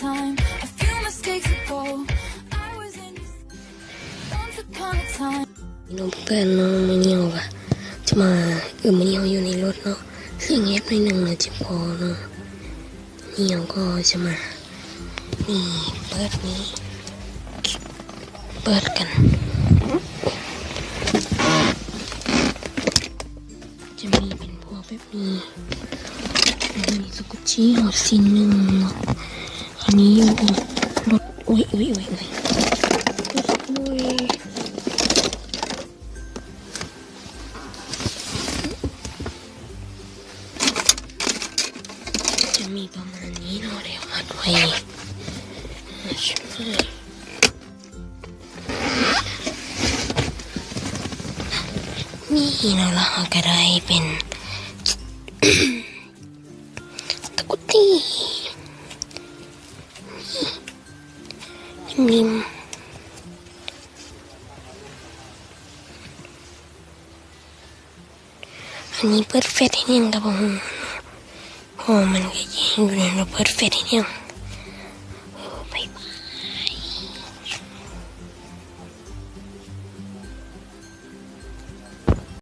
time, a few mistakes ago, I was in your once upon a time. ພີ່ນ້ອງເພື່ອນເນາະ ມື້ນີ້ເຮົາກະຈະມາ ເອີ ມື້ນີ້ເຮົາຢູ່ໃນລົດເນາະ ສຽງແຮບໜ້ອຍໜຶ່ງເນາະ ເຈັບຄໍເນາະ. ນີ້ເຮົາກໍຈະມາ ນີ້ ເປີດນີ້ ເປີດກັນ ຈະມີເປັນພວກແບບນີ້ ມີສະກຸດຈີ້ເຮົາຊິ້ນໜຶ່ງເນາະ. ອັນນີ້ຢູ່ລົດ ໂອ້ຍ ໂອ້ຍ ໂອ້ຍ ໂອ້ຍ ໂອ້ຍ. ຈະມີປະມານນີ້ເນາະ ດຽວອັດໄວ້ ນີ້ເນາະ ລະເຮົາກະໄດ້ເປັນ ຕະກຸດຈີ້ ນີ້ ເປັນມິມ. ອັນນີ້ເປີດແຟດເຮັດຫຍັງກະບໍ່ຮູ້ ເພາະວ່າມັນກະແຈ້ງຢູ່ເນາະ ເປີດແຟດເຮັດຫຍັງ.